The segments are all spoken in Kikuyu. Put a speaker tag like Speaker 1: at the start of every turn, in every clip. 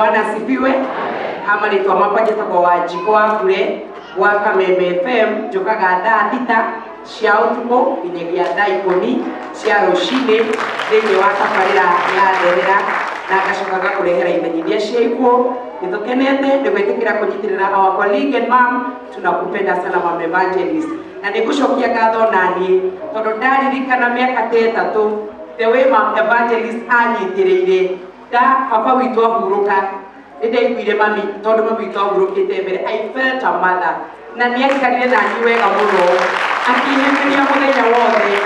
Speaker 1: Bwana asifiwe. Ha marĩtwa makwa njĩtagwo Wanjikũ wa Mbure wa Kameme FM, njũkaga thaa 6 cia ũtukũ nginyagia thaa 10 cia rũcinĩ thĩinĩ wa tabarĩra ya Therera, na ngacoka ngakũrehera imenyithia cia ikuũ. Nĩtũkenete nĩ gwĩtĩkĩra kũnyitĩrĩra our colleague and mom, tunakupenda sana mom evangelist. Na nĩ ngũcokia ngatho naniĩ tondũ ndaririkana mĩaka ta 3 the way mom evangelist anyitĩrĩire nda baba witũ ahurũka, nĩ ndaiguire mami, tondũ mami witũ ahurũkĩte mbere, I felt a mother, na nĩ aikarire naniĩ wega mũno akĩhĩmbĩria mũthenya wothe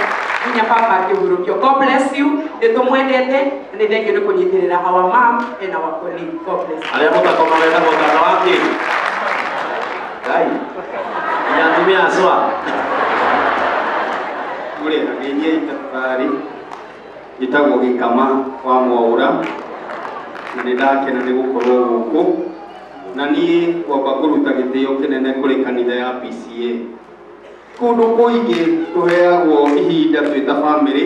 Speaker 1: nginya baba akĩhurũkio. God bless you, nĩ tũmwendete na nĩ thengiũ nĩ kũnyitĩrĩra our mom and our colleague. God bless you.
Speaker 2: Arĩa mũtakoma wetagwo tata wa kĩ? Ngai. Nginya atumia acwa.
Speaker 3: Mũrĩ ageithia itabarĩ njĩtagwo Gĩkama wa Mwaũra, na nĩ ndakena nĩ gũkorwo gũkũ, na niĩ ngwamba kũruta gĩtĩo kĩnene kũrĩ kanitha ya PCA. Kũndũ kũingĩ tũheagwo ihinda twĩ ta bamĩrĩ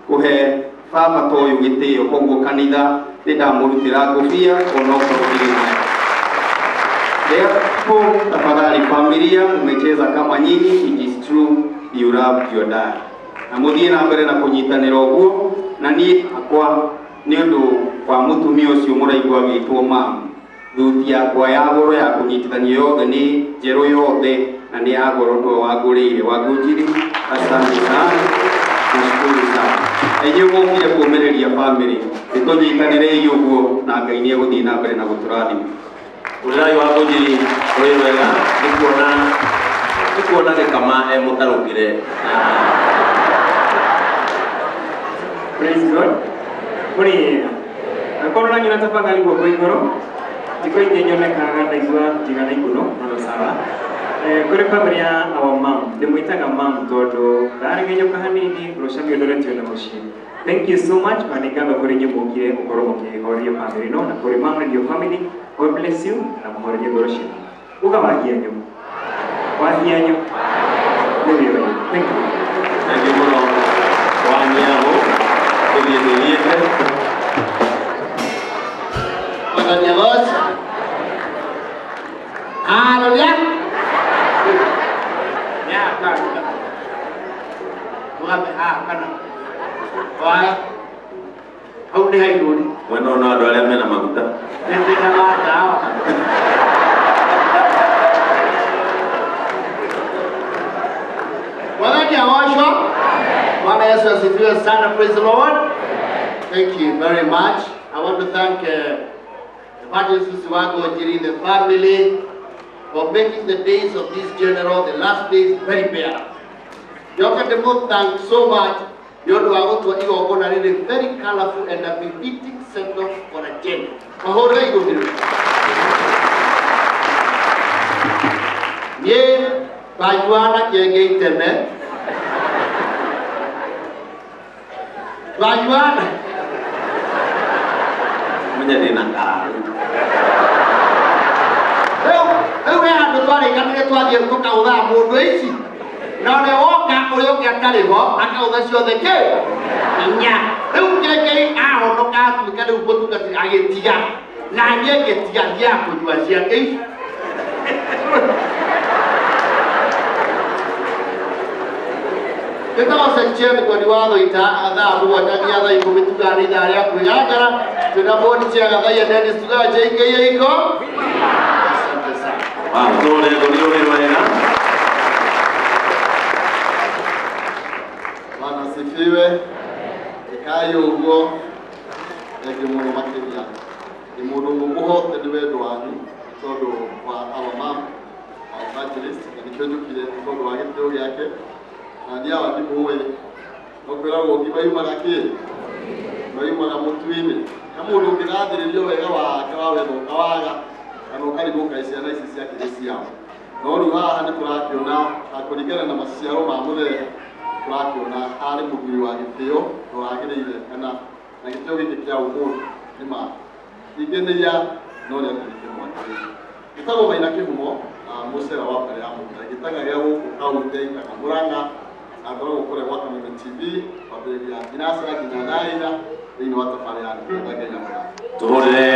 Speaker 3: kũhe baba ta ũyũ gĩtĩo, koguo kanitha nĩ ndamũrutĩra ngũbia onokorwo ndirĩ nayo. Therefore, tafadhali familia, mmecheza kama nyinyi, it is true you love your dad. Na mũthiĩ na mbere na kũnyitanĩra ũguo, na niĩ akwa nĩ ũndũ wa mũtumia ũcio mũraigua agĩtwo mam. Thuti yakwa ya goro ya kũnyitithanio yothe nĩ njerũ yothe, na nĩ ya goro nĩwe wangũrĩire. Wangũnjiri, asante sana, nashukuru sana. Na inyuĩ mũkire kũũmĩrĩria family, nĩ tũnyitanĩrei ũguo na Ngai nĩ egũthiĩ na mbere na gũtũrathima.
Speaker 2: Ũrĩrai Wangũnjiri ũrĩ wega nĩ kuona nĩ kuona Gĩkama e mũtarũkĩre.
Speaker 4: Praise God. Mũrĩ akorwo na nyona tafadhali guoko igũrũ, thikũ ingĩ nyonekaga ndaigua njigana igũrũ no sawa. Kũrĩ family ya our mom, ndĩmwĩtaga mom tondũ ndaregenyũka hanini rũcamio ndoretio na mũciĩ. Thank you so much, na nĩ ngatho kũrĩ inyuĩ mũkire gũkorwo mũkĩhoreria family ĩno, na kũrĩ mom and your family, God bless you na mũhorerie ngoro cianyu. Uga wahianyu. Wahianyu. Nĩ wĩra. Thank you.
Speaker 2: Thank you mũno Waniahu tũthiĩ tũthiĩte.
Speaker 5: Mwathani agocwo. Haleluya. Ya kana. Mugambe ha kana. Wa hau nĩ haigũri.
Speaker 2: Mwena ũyũ no andũ arĩa mena maguta.
Speaker 5: Nĩ thĩna wa ndawa. Mwathani agocwo. Bwana Yesu asifiwe sana. Praise the Lord. Thank you very much. I want to thank Evangelist Susi Wangũnjiri, the family, for making the days of this general, the last days, very bearable. Njoke ndĩmũ thank so much nĩ ũndũ wa gũtua igongona rĩrĩ very colorful and a befitting send-off for a general. Mahũrĩre igũrũ. Niĩ twanyuaga na kĩengĩ iteme, twanyuaga
Speaker 2: Menye ndĩna kararu.
Speaker 5: Rĩu rĩu he handũ twarĩkanire twathiĩ tũkaũthaga mũndũ ici, na ũrĩa woka ũrĩa ũngĩ atarĩ ho akaũtha ciothe kĩ inya. Rĩu kĩengei ahonoka atuĩka rĩu mũtungatĩri agĩtiga, na niĩ ngĩtiga thiaga kũnyua ciake ici. Gĩtagwo Section mweri wa Thũita thaa 7 nginya thaa 10, tugaga nĩ ithaa rĩa kwĩgangara. Twĩna board chair Gathaia Dennis, tugaga JKA iko. Asante sana.
Speaker 2: Wow, tũhũre ngũri ũrĩ wega.
Speaker 5: Bwana asifiwe. Ĩkai ũguo, thengiũ mũno makĩria. Nĩ mũndũ ũmwe mũhote nĩ wendo wanyu nĩ tondũ wa our mom, our evangelist, na nĩkĩo njũkire nĩ tondũ wa gĩtĩo gĩake. Na niĩ awa ndimũĩ, no kwĩragwo ngima yumaga kĩ? Ngima yumaga mũtu-inĩ. Na mũndũ ũngĩgathĩrĩrio wega wake wa wetha ũkawaga, kana ũkarigwo kaĩ ciana ici ciakĩrĩ ciao. No rĩu haha nĩ tũrakĩona kũringana na maciaro ma mũthee, tũrakĩona arĩ mũthuri wa gĩtĩo na wagĩrĩire kana na gĩtĩo gĩkĩ kĩa ũmũthĩ nĩ ma ndingĩnĩia no rĩaku nĩ kĩmwagĩrĩire. Gĩtagwo Maina Kĩhumo, mũcera wa mbere ya mũthee, gĩtaga gĩa gũkũ kaunti ya Itaga Mũrang'a, na ngoragwo kũrĩa gwa Kameme TV kwambĩrĩria thinacara nginya thaa 4 thĩinĩ wa tabarĩra ya Nĩkĩo Ngenya Mũrang'a.
Speaker 2: Tũhũrĩre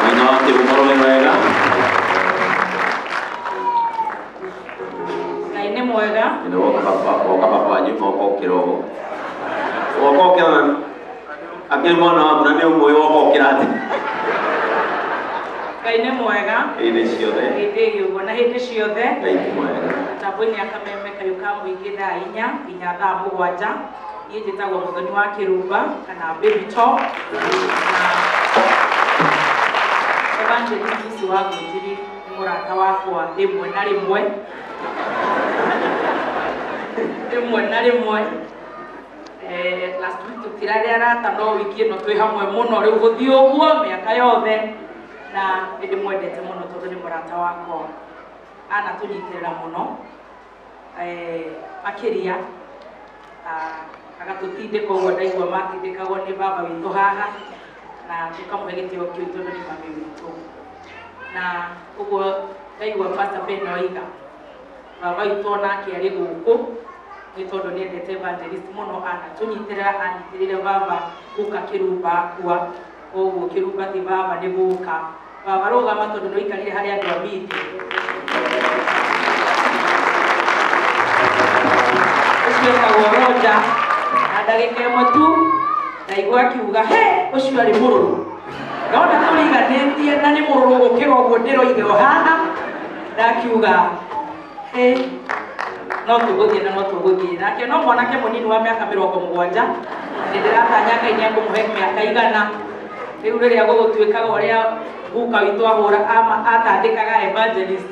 Speaker 2: Maina Mwana wa Kĩhumo rũĩ wega.
Speaker 6: Ngai nĩ mwega.
Speaker 2: Nĩ woka baba, woka baba wanyu woka ũkĩra ũũ. Woka ũkĩra akĩrĩ mwana waku na nĩ ũmũĩ woka ũkĩra atĩ.
Speaker 6: Ngai nĩ mwega.
Speaker 2: Hĩndĩ ciothe.
Speaker 6: Hĩndĩ ĩyo na hĩndĩ ciothe.
Speaker 2: Ngai nĩ mwega.
Speaker 6: Mĩtambo-inĩ ya Kameme kayũ ka mũingĩ thaa 4 nginya thaa 7. Niĩ njĩtagwo Mũthoni wa Kĩrumba kana Baby Top. Na Evangelist Lucy wa Ngũnjiri nĩ mũrata wakwa rĩmwe na rĩmwe. Rĩmwe na rĩmwe. Last week tũtirarĩ arata no wiki ĩno twĩ hamwe mũno rĩu gũthiĩ ũguo mĩaka yothe na nĩ ndĩmwendete mũno tondũ nĩ mũrata wakwa anatũnyitĩrĩra mũno makĩria agatũtindĩka ũguo ndaigua matindĩkagwo nĩ baba witũ haha na tũkamũhe gĩtĩo kĩu tondũ nĩ mami witũ na ũguo ndaigua Pastor Ben oiga baba witũ onake arĩ gũkũ nĩ tondũ nĩ endete evangelist mũno anatũnyitĩrĩra anyitĩrĩire baba gũka Kĩrumba akua koguo Kĩrumba ti baba nĩ gũka baba rũgama tondũ nĩ waikarire harĩ andũ a media ũcio etagwo Roger na ndagĩka ĩmwe tu ndaigua akiuga he ũcio arĩ mũrũrũ ndona tũriganĩtie na nĩ mũrũrũ gũkĩra ũguo ndĩroiga o haha ndakiuga he no tũgũthiĩ na no tũgũthiĩ nake no mwanake mũnini wa mĩaka 70 nĩ ndĩratanya Ngai nĩ ekũmũhe mĩaka 100 rĩu rĩrĩa gũgũtuĩkaga ũrĩa guka witũ ahũra atandĩkaga evangelist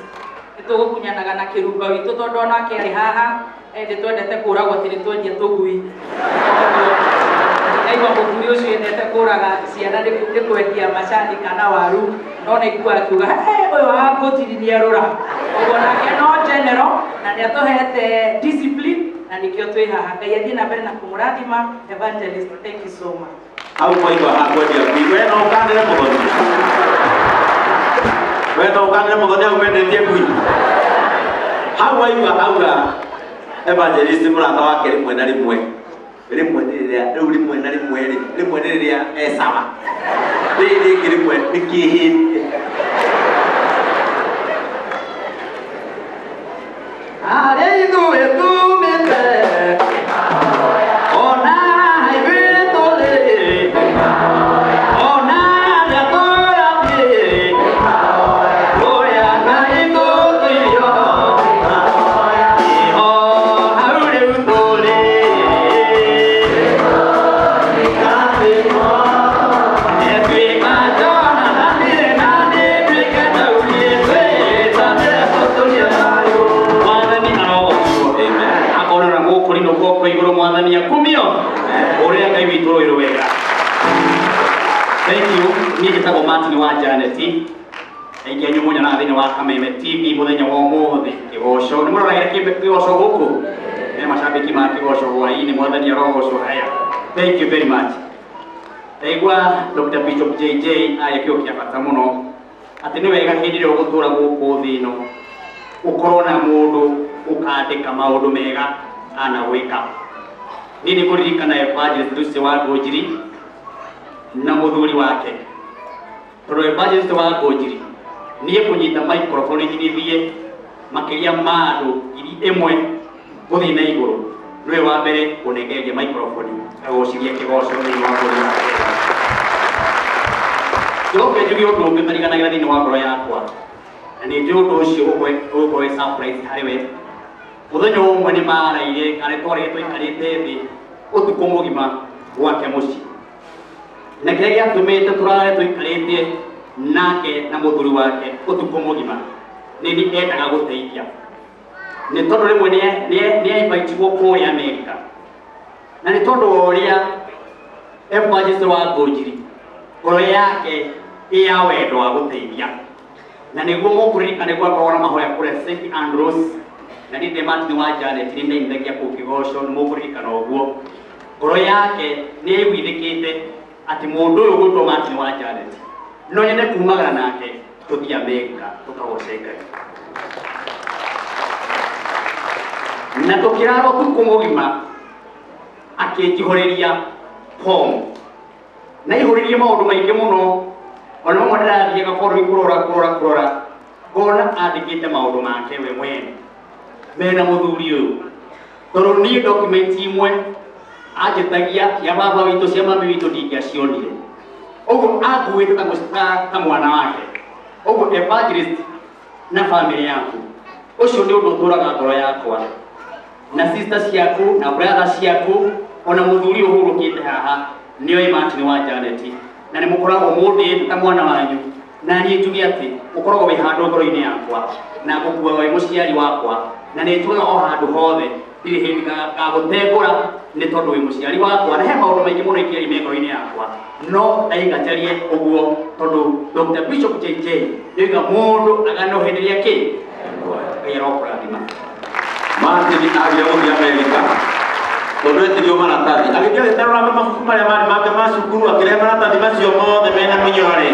Speaker 6: nĩ tũgũkunyanaga na Kĩrumba witũ tondũ onake arĩ haha nĩ twendete kũragwo atĩ nĩ twendia tũgui ndaigua mũthuri ũcio endete kũraga ciana nĩ kwendia macani kana waru no nĩ aiguaga akiuga ũyũ wa Ngũnjiri nĩ arũra ũguo nake no general na nĩ atũhete discipline na nĩkĩo twĩ haha Ngai athiĩ na mbere na kũmũrathima evangelist thank you so much.
Speaker 2: Hau mwaigua hakwendia ngui we no ũkanĩre Mũthoni we no ũkanĩre Mũthoni hau mendetie ngui hau waigua auga evangelist mũrata wake rĩmwe na rĩmwe rĩmwe nĩ rĩrĩa rĩu rĩmwe na rĩmwe rĩ rĩmwe nĩ rĩrĩa e sawa rĩrĩ rĩngĩ rĩmwe nĩ kĩhĩtie.
Speaker 3: Harĩa ithuĩ tumĩte ona ithuĩ tũrĩ ona harĩa tũrathiĩ kũrĩa Ngai tũtũirio nĩho hau rĩu tũrĩ. Mwathani arogocwo.
Speaker 2: Amen.
Speaker 3: Akorwo na gũkũ rino guoko igũrũ mwathani akumio ũrĩa Ngai witũ rũĩ wega. Thank you. Niĩ njĩtagwo Martin wa Janet. Aingĩ anyu mũnyonaga thĩinĩ wa Kameme TV mũthenya wa ũmũthĩ kĩgoco. Nĩ mũroragĩra kĩgoco gũkũ? Nĩ macambĩki ma kĩgoco hwaĩ-inĩ mwathani arogocwo. Haya. Thank you very much. Ndaigua Dr. Bishop JJ aria kĩo kĩa bata mũno atĩ nĩ wega hĩndĩ ĩrĩa ũgũtũra gũkũ thĩ ĩno ũkorwo na mũndũ ũkandĩka maũndũ mega anagwĩka. Niĩ nĩ ngũririkana Evangelist Lucy wa Ngũnjiri na mũthuri wake tondũ Evangelist wa Ngũnjiri niĩ kũnyita microphone nyinithie makĩria ma andũ 1000 gũthiĩ na igũrũ nĩwe wa mbere kũnengereria microphone agociria kĩgoco thĩinĩ wa bũrũri wa Kenya. Njoke njuge ũndũ ũngĩ ũtariganagĩra thĩinĩ wa ngoro yakwa na nĩ njũĩ ũndũ ũcio ũgũkorwo wĩ surprise harĩ we. Mũthenya ũmwe nĩ maraire kana twarĩire tũikarĩte thĩ ũtukũ mũgima gwake mũciĩ na kĩrĩa gĩatũmĩte tũrare tũikarĩte nake na mũthuri wake ũtukũ mũgima nĩ nĩ endaga gũteithia nĩ tondũ rĩmwe nĩ ainvitirwo kũrĩa Amerika na nĩ tondũ wa ũrĩa Evangelist wa Ngũnjiri ngoro yake ĩ ya wendo wa gũteithia na nĩguo mũkũririkana nĩguo akoragwo na mahoya kũrĩa St Andrews na niĩ ndĩ Martin wa Janet nĩ ndainithagia kũu kĩgoco nĩ mũkũririkana ũguo ngoro yake nĩ yaiguithĩkĩte atĩ mũndũ ũyũ ũgwĩtwo Martin wa Janet no nyende kumagara nake tũthiĩ Amerika tũkagoce Ngai na tũkĩrara ũtukũ mũgima akĩnjihũrĩria form na ihũrĩrie maũndũ maingĩ mũno Ona mamwe ndĩrathiaga bũrũri kũrora kũrora kũrora ngona andĩkĩte maũndũ make we mwene mena mũthuri ũyũ, tondũ niĩ document imwe anjĩtagia cia baba witũ, cia mami witũ, ndingĩacionire. Ũguo anguĩte ta mwana wake. Ũguo evangelist na famĩlĩ yaku, ũcio nĩ ũndũ ũtũraga ngoro yakwa, na sister ciaku na brother ciaku, ona mũthuri ũhurũkĩte haha nĩoĩ Martin wa Janet, na nĩ mũkoragwo mũndĩĩte ta mwana wanyu. Na niĩ njuge atĩ ũkoragwo wĩ handũ ngoro-inĩ yakwa na ngũkuaga wĩ mũciari wakwa, na nĩ njugaga o handũ hothe ndirĩ hĩndĩ ngagũtengũra nĩ tondũ wĩ mũciari wakwa, na he maũndũ maingĩ mũno ingĩaria me ngoro-inĩ yakwa, no ndaiga njarie ũguo tondũ Dr. Bishop JJ nĩoiga mũndũ agano hĩndĩ ĩrĩa kĩ. Ngai arokũrathima.
Speaker 2: Martin agire gũthiĩ Amerika tondũ etirio maratathi, agĩthiĩ agĩtarũranga mabuku marĩa marĩ make ma cukuru, akĩrehe maratathi macio mothe mena mũnyore.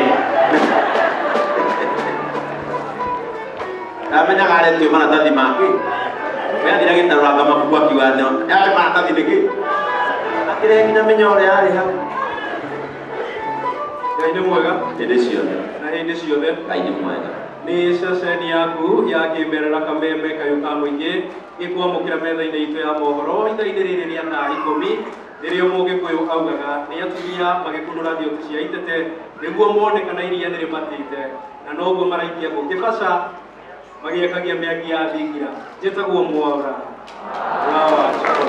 Speaker 2: Ndamenyaga aretio maratathi make. We athire agĩtarũranga mabuku akiuga no yarĩ maratathi nĩkĩ, akĩrehe nginya mĩnyore yarĩ hau.
Speaker 4: Ngai nĩ mwega.
Speaker 2: Hĩndĩ ciothe.
Speaker 4: Na hĩndĩ ciothe.
Speaker 2: Ngai nĩ mwega.
Speaker 4: Nĩ ceceni yaku ya kĩmerera Kameme Kayũ ka Mũingĩ gĩkwamũkĩra metha-inĩ itũ ya mohoro ithaa-inĩ rĩrĩ rĩa thaa 10. Nĩrĩo Mũgĩkũyũ augaga nĩ atumia magĩkunũra thioti cia itete nĩguo mone kana iria nĩ rĩmatĩte, na noguo maraikia ngũ kĩbaca magĩakagia mĩaki ya thingira. Njĩtagwo Mwaura wa Wanjikũ.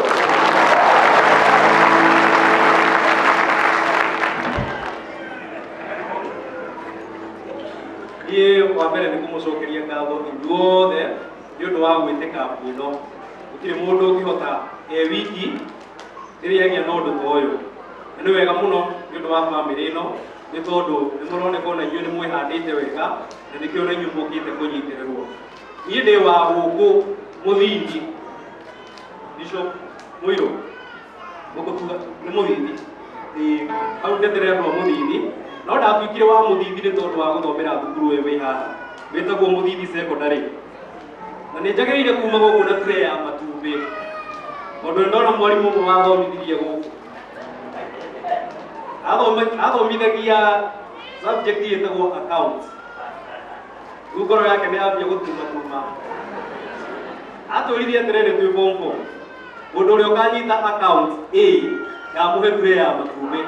Speaker 4: Niĩ wa mbere nĩ kũmũcokeria ngatho inyuothe nĩ ũndũ wa gwĩtĩka ĩno. Gũtirĩ mũndũ ũngĩhota e wiki rĩrĩa agĩa na ũndũ ta ũyũ, na nĩ wega mũno nĩ ũndũ wa bamĩrĩ ĩno, nĩ tondũ nĩ mũroneka ona inyuĩ nĩ mwĩhandĩte wega, na nĩkĩo na inyuĩ mũkĩte kũnyitĩrĩrwo. Niĩ ndĩ wa gũkũ Mũthingi, Bishop Mũirũ gũkũ tuga nĩ Mũthingi. Ĩĩ, hau ndetere andũ a Mũthingi, no ndatuĩkire wa Mũthingi nĩ tondũ wa gũthomera thukuru ũyũ wĩ haha wĩtagwo Mũthingi Secondary, na nĩ njagĩrĩire kuma gũkũ na tray ya matumbĩ, tondũ nĩ ndona mwarimũ ũmwe wathomithirie gũkũ. Athomithagia subject ĩtagwo accounts. Rĩu ngoro yake nĩ yambia gũtumatuma. Atwĩrire atĩrĩrĩ, twĩ form 4, mũndũ ũrĩa ũkanyita account A ndamũhe tray ya matumbĩ.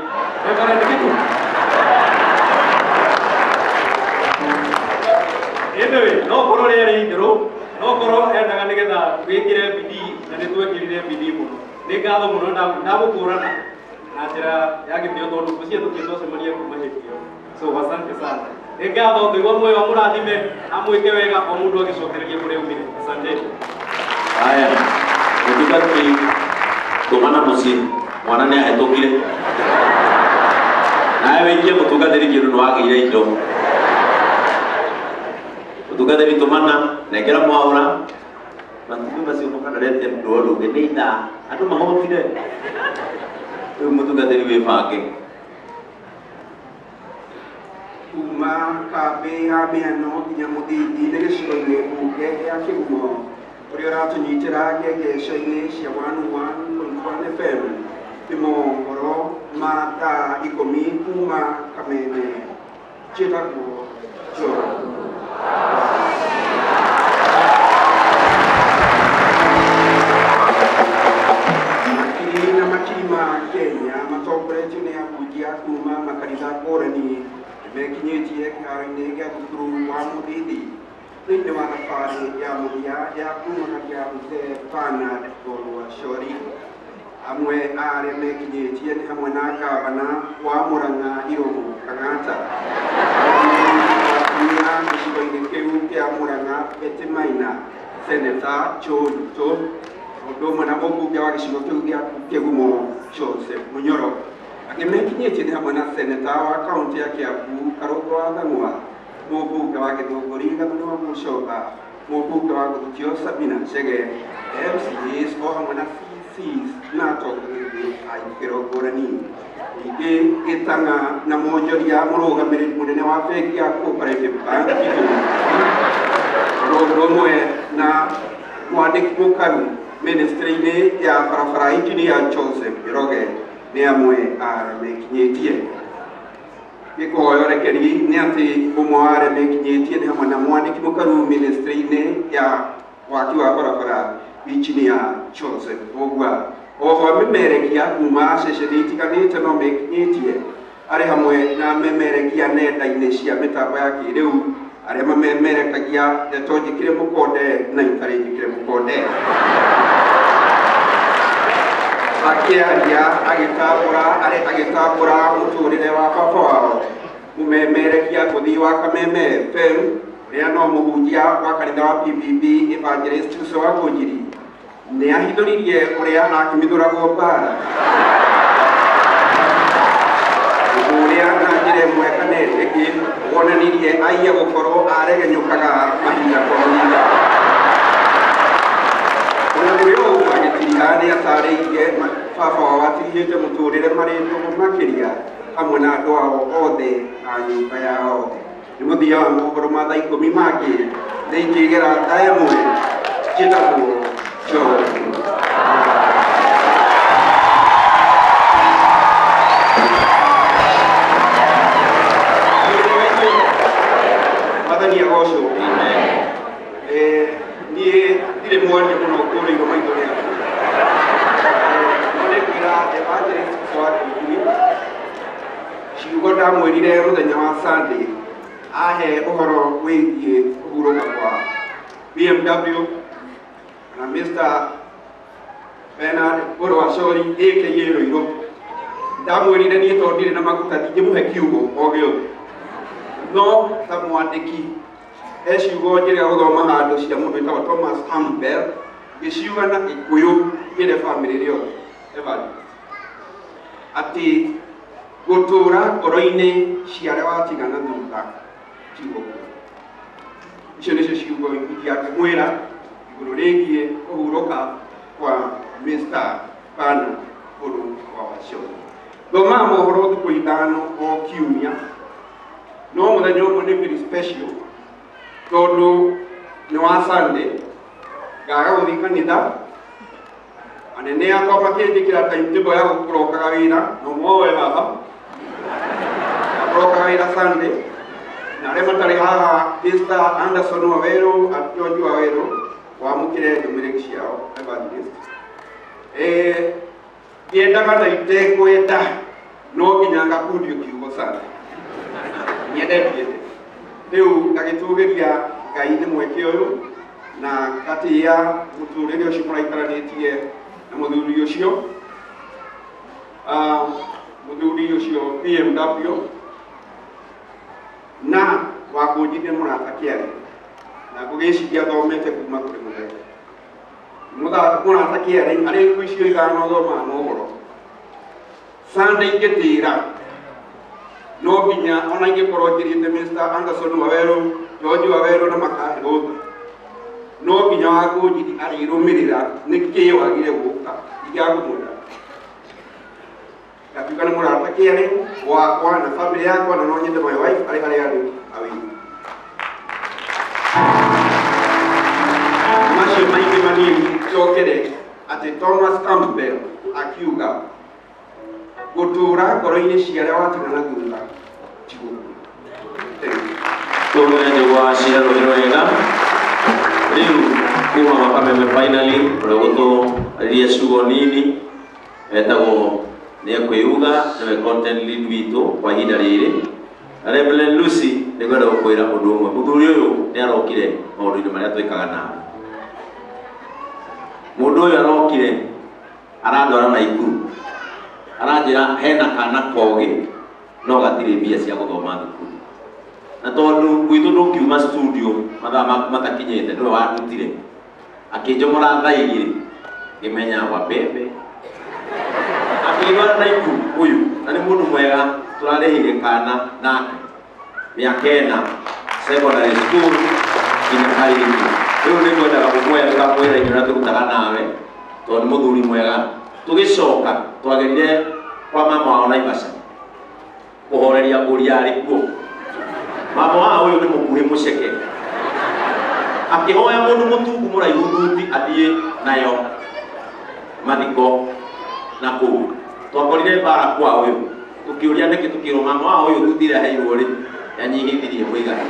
Speaker 4: Reverend Gĩtu. Anyway, no korwo rĩarĩ itherũ, no korwo endaga nĩgetha twĩkĩre bidii, na nĩ twekĩrire bidii mũno. Nĩ ngatho mũno, ndagũkũrana na njĩra ya gĩtĩo tondũ ngwĩciria tũtirĩ twacemania kuma hĩndĩ ĩyo. So asante sana. Nĩ ngatho, Ngai wa muoyo amũrathime, amwĩke wega, o mũndũ agĩcokereria kũrĩa aumire. Asanteni.
Speaker 2: Haya, mũtungatĩri, tũmana mũciĩ, mwana nĩ ahĩtũkire. Nawe wĩikie mũtungatĩri kĩndũ nĩ wagĩire indo. Mũtungatĩri, tũmana, nengera mwaũra. Matumbĩ macio mũkanarete mũndũ ũndũ ũngĩ nĩ ithaa. Andũ mahũtire. Rĩu mũtungatĩri wĩbange.
Speaker 7: Kuma kambĩ ya mĩano nginya Mũthingi nĩ gĩcigo-inĩ mbunge ya Kĩgumo, ũrĩa ũratũnyitĩra ngengeco-inĩ cia 101.1 FM, nĩ mohoro ma thaa 10 kuma Kameme. Njĩtagwo Njoro. Makiri na makiri ma Kenya matongoretio nĩ ahunjia kuma makanitha ngũrani nĩmekinyĩtie kĩharo-inĩ gĩa thukuru wa Mũthithi thĩinĩ wa thabarĩ ya mũthia ya kumagaria Mzee Bernard Ngorwa Cori. Amwe a arĩa mekinyĩtie nĩ hamwe na gavana wa Murang'a Irũngũ Kang'ata, atumia gĩcigo-inĩ kĩu kĩa Murang'a Betty Maina, Seneta Joe Ruto, ũndũ ũmwe na mũmbunge wa gĩcigo kĩu gĩa Kĩgumo Joseph Munyoro. Angĩ mekinyĩtie nĩ hamwe na seneta wa kaũntĩ ya Kiambu Karũngũ wa Thang'wa, mũmbunge wa Gĩthũngũri Gathoni wa Mũcoba, mũmbunge wa Gũthukio Sabina Chege, MCAs o hamwe na CCs na atongoria a ikĩro ngũrani. Ningĩ Gĩtang'a na mwonjoria mũrũgamĩrĩri mũnene wa bengi ya Cooperative Bank ũndũ ũmwe na mwandĩki mũkaru ministry-inĩ ya barabara Engineer Joseph Njoroge nĩ amwe a arĩa mekinyĩtie. Gĩkũhoya ũrekeri nĩ atĩ ũmwe wa arĩa mekinyĩtie nĩ hamwe na mwandĩki mũkaru ministry-inĩ ya waki wa barabara engineer Joseph Mbugua. Oho amemerekia kuma ceceni itiganĩte no mekinyĩtie arĩ hamwe na amemerekia nenda-inĩ cia mĩtambo ya kĩrĩu arĩa mamemerekagia ndeto njĩkĩre mũkonde na itarĩ njĩkĩre mũkonde. Akĩaria agĩtambũra arĩ agĩtambũra mũtũrĩre wa baba wao mũmemerekia ngũthi wa Kameme FM ũrĩa no mũhunjia wa kanitha wa PPB Evangelist Uso wa Ngũnjiri nĩ ahithũririe ũrĩa akĩmithũragwo mbara ũndũ ũrĩa na njĩra ĩmwe kana ĩrĩa ĩngĩ wonanirie aiya gũkorwo aregenyũkaga mahinda kwa mahinda. Ona kũrĩ o ũguo agĩtiriha nĩ atarĩirie baba wao atirihĩte mũtũrĩre marĩ ndũgũ makĩria hamwe na andũ ao othe a nyũmba yao. Nĩ mũthia wa mohoro ma thaa ikũmi mangĩ nĩ ingĩgera thaa ĩmwe njĩtagwo John. Mwathani agocwo. Niĩ ndirĩ mwaria mũno ngũrĩirwo maitho nĩ andũ. No nĩ ngwĩra evangelist wa Kĩngiri ciugo ndamwĩrire mũthenya wa Sunday ahe ũhoro wĩgiĩ kũhurũka kwa BMW na Mr. Bernard Ũrũ wa Cori aka Rũirũ. Ndamwĩrire niĩ tondũ ndirĩ na maguta ndingĩmũhe kiugo o gĩothe, no ta mwandĩki he ciugo njĩrĩga gũthoma handũ cia mũndũ wĩtagwo Thomas Campbell ngĩciuga na Gĩkũyũ ngĩre bamĩrĩ rĩothe Evangelist atĩ gũtũra ngoro-inĩ cia arĩa watiga na thutha ti gũkua. Icio nĩcio ciugo ingĩakĩmwĩra igũrũ rĩgiĩ kũhurũka kwa Mr. Bernard Ũrũ wa Wacioni. Thomaga mohoro thikũ ithano o kiumia, no mũthenya ũmwe nĩ very special tondũ nĩ wa Sunday, ngaga gũthiĩ kanitha anene akwa makĩnjĩkĩra timetable ya gũkũrokaga wĩra na ũmwe wao e haha akũrokaga wĩra Sunday na arĩa matarĩ haha Mr. Anderson Wawerũ George Wawerũ wamũkĩre ndũmĩrĩri ciao evangelist. Ndiendaga na itekwenda no nginya ngakundio kiugo Sunday nyende ndiende rĩu ngagĩtũgĩria Ngai nĩ mweke ũyũ na ngatĩĩa mũtũrĩre ũcio mũraikaranĩtie na mũthuri ũcio, mũthuri ũcio BMW na wakũnjithia mũrata kĩarĩ na ngũgĩciria thomete kuma kũrĩ mũthenya mũrata kĩarĩ arĩ thikũ icio ithano thomaga mohoro Sunday ingĩtĩra no nginya ona ingĩkorwo njĩrĩte Mr. Anderson Wawerũ George Wawerũ na makahe rũtha no nginya Wangũnjiri arĩrũmĩrĩra nĩkĩ wagire gũka ingĩaga kũmwĩra ngatuĩka nĩ mũrata kĩarĩ wakwa na family yakwa na no nyende my wife arĩ harĩa arĩ awĩre macio maingĩ manini njokere atĩ Thomas Campbell akiuga gũtũra ngoro-inĩ cia arĩa watiga na thutha ti gũkua. Thank you.
Speaker 2: Tũhũre njũgũa cia rũhĩ wega rĩu kuma gwa Kameme finally ũrĩa ũgũtũarĩria ciugo nini etagwo nĩ ekwĩuga nĩwe content lead witũ kwa ihinda rĩrĩ. Na Reverend Lucy nĩ ngwenda gũkwĩra ũndũ ũmwe, mũthuri ũyũ nĩ arokire maũndũ-inĩ marĩa twĩkaga nawe. Mũndũ ũyũ arokire arandwara Naikuru aranjĩra hena kana kogĩ no gatirĩ mbia cia gũthoma thukuru, na tondũ gwitũ ndũngiuma studio mathaa maku matakinyĩte nĩwe wandutire akĩnjomora thaa igĩrĩ ngĩmenya wabebe akĩndwara Naikuru ũyũ na nĩ mũndũ mwega tũrarĩhĩire kana nake mĩaka ĩna secondary school nginya karĩki. Rĩu nĩ ngwendaga gũkũhe tũkakwĩra indo iria tũrutaga nawe tondũ nĩ mũthuri mwega. Tũgĩcoka twagerire kwa mama wao Naivasha kũhoreria ũrĩa arĩ kuo. Mama wao ũyũ nĩ mũkuhĩ mũceke, akĩhoya mũndũ mũtungu mũraihu thuti athiĩ nayo mathiko na kũu twakorire mbara kwa ũyũ. Tukiuria nĩkĩ tukĩrwo mama wa ũyũ thuti ĩrĩa aheirwo rĩ yanyihithirie mũigana.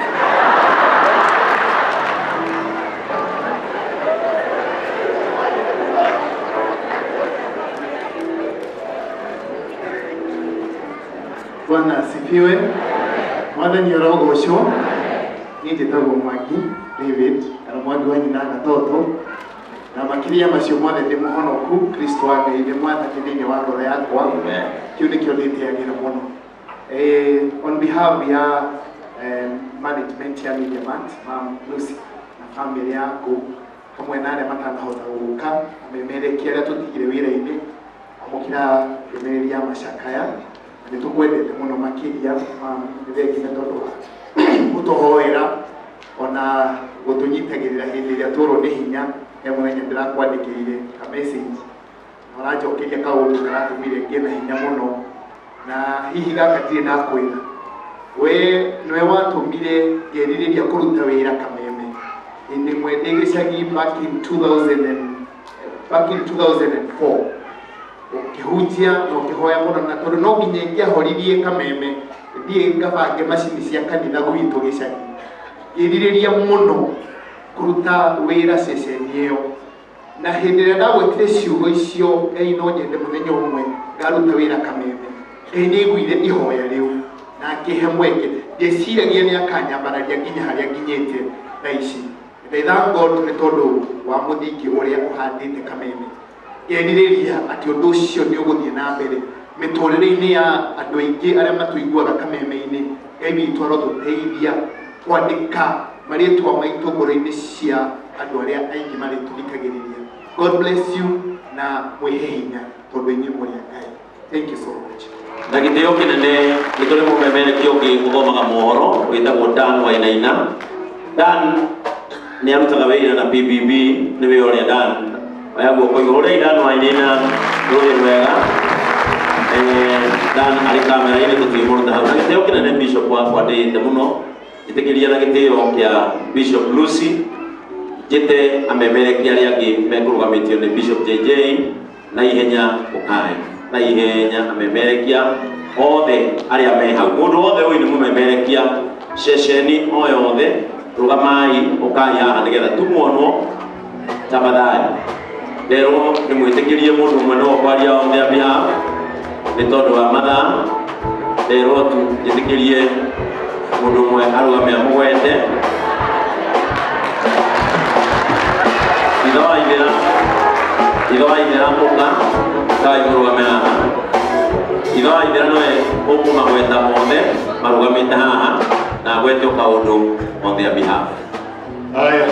Speaker 8: Bwana asifiwe. Mwathani arogocwo. Niĩ njĩtagwo Mwangi David kana Mwangi wa nyina Gatoto, na makĩria macio mothe ndĩ mũhonoku. Kristo wa Ngai nĩ mwathani thĩinĩ wa ngoro yakwa. Kĩu nĩkĩo ndĩtĩagĩra mũno. On behalf ya management ya Media Max, Mam Lucy na family yaku hamwe na arĩa matanahota gũka, amemerekia arĩa tũtigire wĩra-inĩ, amũkĩra ndũmĩrĩri ya macakaya, na nĩ tũkwendete mũno makĩria. Mam, nĩ thengi nĩ tondũ wa gũtũhoera ona gũtũnyitagĩrĩra hĩndĩ ĩrĩa tworwo nĩ hinya. He mũthenya ndĩrakwandĩkĩire ka message na ũranjokeria kaũndũ karatũmire ngĩe na hinya mũno, na hihi gaka ndirĩ ndakwĩra. We nĩwe watũmire ngerirĩria kũruta wĩra Kameme hĩndĩ ĩmwe ndĩ gĩcagi back in 2004, ũkĩhunjia na ũkĩhoya mũno, na tondũ no nginya ingĩahoririe Kameme thiĩ ngabange macini cia kanitha gwitũ gĩcagi, ngĩrirĩria mũno kũruta wĩra ceceni ĩyo. Na hĩndĩ ĩrĩa ndagwetire ciugo icio, Ngai no nyende mũthenya ũmwe ngaruta wĩra Kameme, Ngai nĩ aiguire ihoya rĩu na akĩhe mweke. Ndieciragia nĩ akanyambararia nginya harĩa nginyĩte thaa ici. And I thank God nĩ tondũ wa mũthingi ũrĩa ũhandĩte Kameme. Ngerirĩria atĩ ũndũ ũcio nĩ ũgũthiĩ na mbere mĩtũrĩre-inĩ ya andũ aingĩ arĩa matũiguaga Kameme-inĩ. Ngai witũ arotũteithia kwandĩka marĩtwa maitũ ngoro-inĩ cia andũ arĩa aingĩ marĩtũthikagĩrĩria. God bless you na mwĩhe hinya tondũ inyuĩ mũrĩ a Ngai. Thank you so much.
Speaker 2: Na gĩtĩo kĩnene nĩ tũrĩ mũmemerekia ũngĩ ũthomaga mohoro wĩtagwo Dan Wainaina. Dan nĩ arutaga wĩra na PBB, nĩwe ũrĩa Dan. Oya guoko igũrũ ũrĩa Dan Wainaina, rũĩ rwega. Dan arĩ kamera-inĩ tũtingĩmũruta hau. Na gĩtĩo kĩnene Bishop wakwa ndĩĩte mũno, njĩtĩkĩria na gĩtĩo kĩa Bishop Lucy njĩte amemerekia arĩa angĩ mekũrũgamĩtio nĩ Bishop JJ na ihenya. Ũkae na ihenya amemerekia othe arĩa me hau. Mũndũ wothe ũyũ nĩ mũmemerekia ceceni o yothe, rũgamai, ũkai haha nĩgetha tumuonwo tafadhali. Nderwo nĩ mwĩtĩkĩrie mũndũ ũmwe no kwaria on their behalf nĩ tondũ wa mathaa. Nderwo tu njĩtĩkĩrie mũndũ ũmwe arũgame amũgwete. Ithe wa ithera, ithe wa ithera, ũka kai mũrũgame haha. Ithe wa ithera nĩwe ũkũmagweta othe marũgamĩte haha na agwete o kaũndũ on their behalf.
Speaker 9: Haya.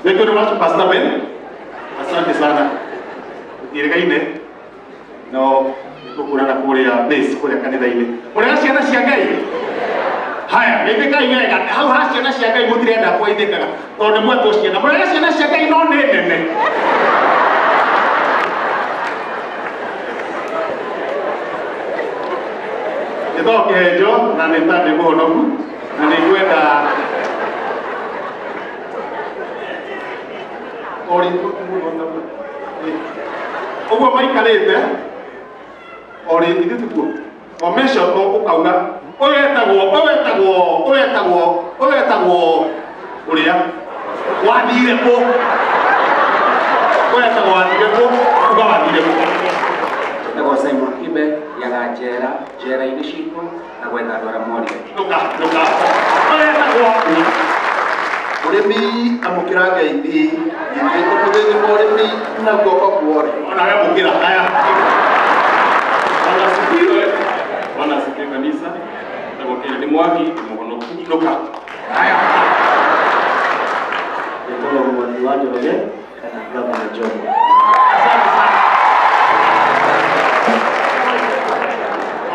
Speaker 9: Thank you very much, Pastor Ben. Asante sana. Tũtiĩrĩgaine no nĩtũkuonana kũrĩa base kũrĩa kanitha-inĩ. Ũrĩa ciana cia Ngai. Haya, geithĩkai wega. Hau ha ciana cia Ngai mũtirenda kũgeithĩkaga tondũ nĩ mwetwo ciana. Mũrĩa ciana cia Ngai no nĩ nene. Njĩtagwo Kĩhenjo na nĩ ta ndĩ mũhonoku na nĩ ngwenda ori ũguo maikarĩte ori ithuĩ tikuo o meco ũkauga ũyũ etagwo, ũyũ etagwo, ũyũ etagwo, ũyũ etagwo, ũrĩa wathire kũ, ũyũ etagwo wathire kũ, uga wathire kũ.
Speaker 10: Njĩtagwo Simon Kibe, yaga njera njera-inĩ citũ na gwetha andũ arĩa morire.
Speaker 9: Nũka nũka, ũyũ etagwo
Speaker 5: Mũrĩmi, amũkĩra ngeithi nyitĩtwo mũthĩgi mũrĩmi na guoko kuore.
Speaker 9: Onawe amũkĩra. Haya.
Speaker 11: Bwana asifiwe. Bwana asifiwe kanisa. Njĩtagwo Kennedy Mwangi, ndĩ mũhonoku.
Speaker 9: Nũka. Haya.
Speaker 12: Njĩtagwo Mwangi wa Njoroge kana Gavana Jomo.
Speaker 9: Asante sana.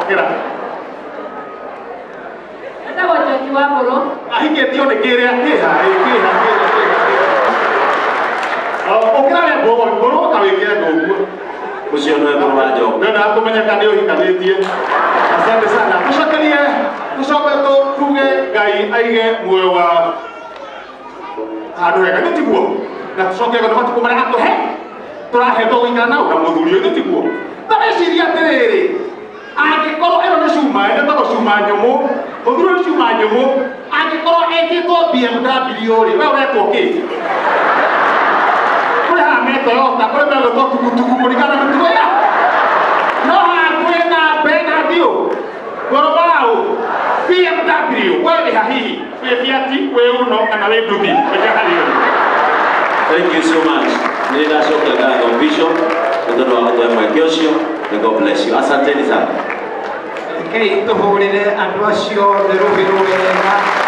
Speaker 9: Okĩra.
Speaker 13: Njĩtagwo Njoki wa Mbũrũ.
Speaker 9: Ahikĩtio nĩ kĩrĩa kĩha ĩ, kĩha kĩha kĩha kĩha. Ũkĩra we mbũrũ mbũrũ ũkawĩke andũ ũguo.
Speaker 2: Ũcio nĩwe mũrũ wa Njogu.
Speaker 9: Ndĩrenda kũmenyeka nĩ ũhikanĩtie. Asante sana. Tũcokerie, tũcoke tuge Ngai aige muoyo wa handũ hega, nĩ tiguo? Na tũcoke nĩ matukũ marĩa atũhe tũrahetwo gũikara nao na mũthuri ũyũ, nĩ tiguo? Ta wĩcirie atĩrĩrĩ. Angĩkorwo ĩno nĩ cuma, ĩtagwo cuma nyũmũ, mũthuri nĩ cuma nyũmũ. Angĩkorwo ĩtĩtwo BMW rĩ, we ũretwo kĩ? Kũrĩ haha me Toyota, kũrĩ megwĩtwo tukutuku kũringana na mĩtugo ya no haha kwĩna Bernard ũ Gorobaũ BMW, we wĩ ha hihi? Wĩ Fiat, wĩ Uno kana wĩ nduthi? Reke harĩ ũrĩ.
Speaker 2: Thank you so much. Nĩ ndacokia ngatho Bishop nĩ tondũ wa gũtũhe mweke ũcio. May God bless you. Asanteni sana.
Speaker 7: Rekei tũhũrĩre andũ acio othe rũhĩ rwega.